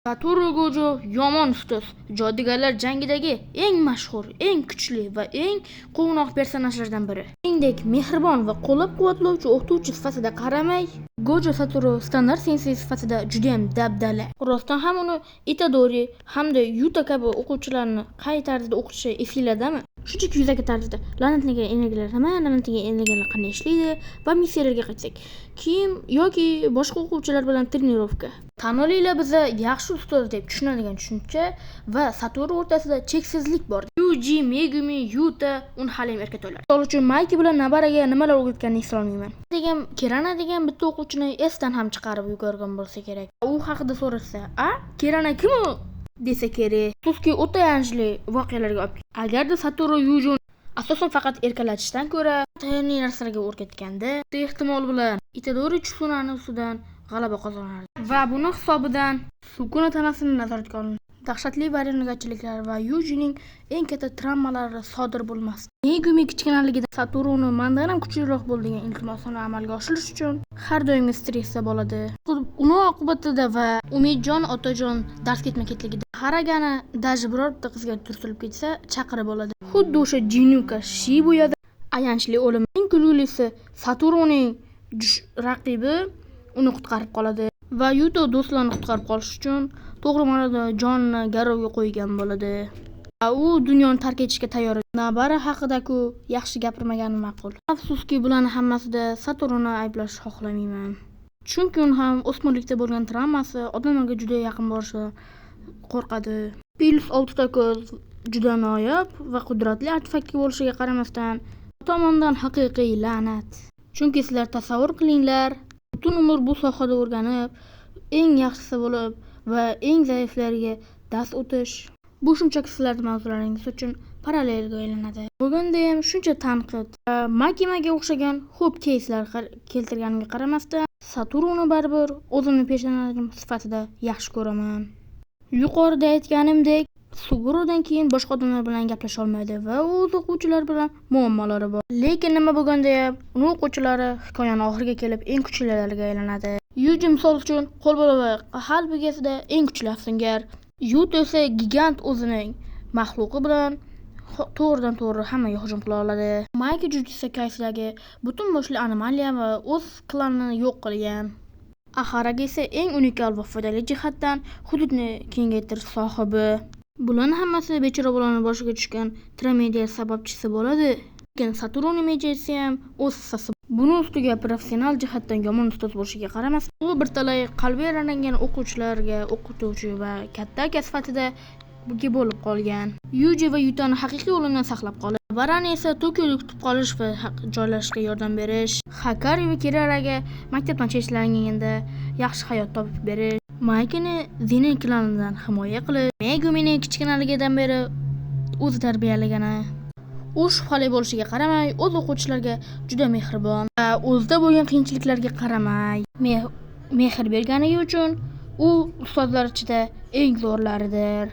Satoru Gojo yomon ustoz, jodugarlar jangidagi eng mashhur, eng kuchli va eng quvnoq personajlardan biri. Shuningdek, mehribon va qo'llab-quvvatlovchi o'qituvchi sifatida qaramay, Gojo Satoru standart sensei sifatida judayam dabdala. Rostdan ham uni Itadori hamda Yuta kabi o'quvchilarni qay tarzda o'qitishi esinglardami? Shunchaki yuzaki tarzda la'natlangan energiyalar nima, la'natlangan energiyalar qanday ishlaydi va missiyalarga qaytsak, kiyim yoki boshqa o'quvchilar bilan тренировка. Tan olinglar, biza yaxshi ustoz deb tushunadigan tushuncha va Satoru o'rtasida cheksizlik bor. Yuji, Megumi, Yuta uni haliyam erkatoylar. Misol uchun, Mayki bilan Nabaraga nimalar o'rgatganini eslolmayman. Degan Kirana degan bitta o'quvchini esdan ham chiqarib yuborgan bo'lsa kerak. U haqida so'rashsa, "A, Kirana kim u?" desa kerak. Afsuski, o'ta ayanchli voqealarga olib. Agarda Satoru Yujini asosan faqat erkalatishdan ko'ra tayinli narsalarga o'rgatganda, ehtimol bilan Itadori Tsunani ustidan g'alaba qozonardi. Va buni hisobidan Sukuna tanasini nazoratga olindi. Dahshatli vayronagarchiliklar va Yujining eng katta travmalari sodir bo'lmasdi. Megumi kichkinaligida Satoruni mandan ham kuchliroq bo'l degan iltimosini amalga oshirish uchun har doimgi stressda bo'ladi. Uni oqibatida va Umidjon otajon dars ketma-ketligida Haragani даже birorta qizga turtilib ketsa, chaqirib oladi. Xuddi o'sha Jinuka Shibuyada ayanchli o'lim. Eng kulgilisi, Satoruning raqibi uni qutqarib qoladi va Yuto do'stlarini qutqarib qolish uchun to'g'ri ma'noda jonini garovga qo'ygan bo'ladi. Va u dunyoni tark etishga tayyor. Nabara haqida-ku yaxshi gapirmaganim ma'qul. Afsuski, bularni hammasida Satoruni ayblashni xohlamayman. Chunki uni ham o'smirlikda bo'lgan travmasi odamlarga juda yaqin borishdan qo'rqadi. Plus oltita ko'z juda noyob va qudratli artefaktga bo'lishiga qaramasdan, tomondan haqiqiy la'nat. Chunki sizlar tasavvur qilinglar, butun umr bu sohada o'rganib, eng yaxshisi bo'lib va eng zaiflarga dars o'tish bu shunchaki sizlarni mavzularingiz uchun parallelga aylanadi. Bugun ham shuncha tanqid va Makimaga o'xshagan xo'p keyslar keltirganimga qaramasdan, Saturuni baribir o'zimni personajim sifatida yaxshi ko'raman. Yuqorida aytganimdek, Sugurudan keyin boshqa odamlar bilan gaplasha olmaydi va o'z o'quvchilari bilan muammolari bor. Lekin nima bo'lganda ham, uni o'quvchilari hikoyani oxiriga kelib eng kuchlilariga aylanadi. Yuji misol uchun qo'lbola va qalb egasida eng kuchli afsungar. Yuto esa gigant o'zining maxluqi bilan to'g'ridan to'g'ri hammaga hujum qila oladi. Mayki Jujutsu Kaisidagi butun boshli anomaliya va o'z klanini yo'q qilgan. Aharaga esa eng unikal va foydali jihatdan hududni kengaytirish sohibi. Bularning hammasi bechora bolaning boshiga tushgan tragediya sababchisi bo'ladi. Lekin Saturn mejasi ham o'z hissasi. Buni ustiga professional jihatdan yomon ustoz bo'lishiga qaramasdan, u bir talay qalbi yaralangan o'quvchilarga o'qituvchi va katta aka sifatida bo'lib qolgan. Yuji va Yutani haqiqiy o'limdan saqlab qolish, Varani esa Tokioda kutib qolish va joylashishga yordam berish, Hakari va Kiraraga maktabdan chetlanganda yaxshi hayot topib berish, Maykini Zenin klanidan himoya qilish, Megumini kichkinaligidan beri o'zi tarbiyalagani. U shubhali bo'lishiga qaramay, o'z o'quvchilariga juda mehribon va o'zida bo'lgan qiyinchiliklarga qaramay mehr berganligi uchun u ustozlar ichida eng zo'rlaridir.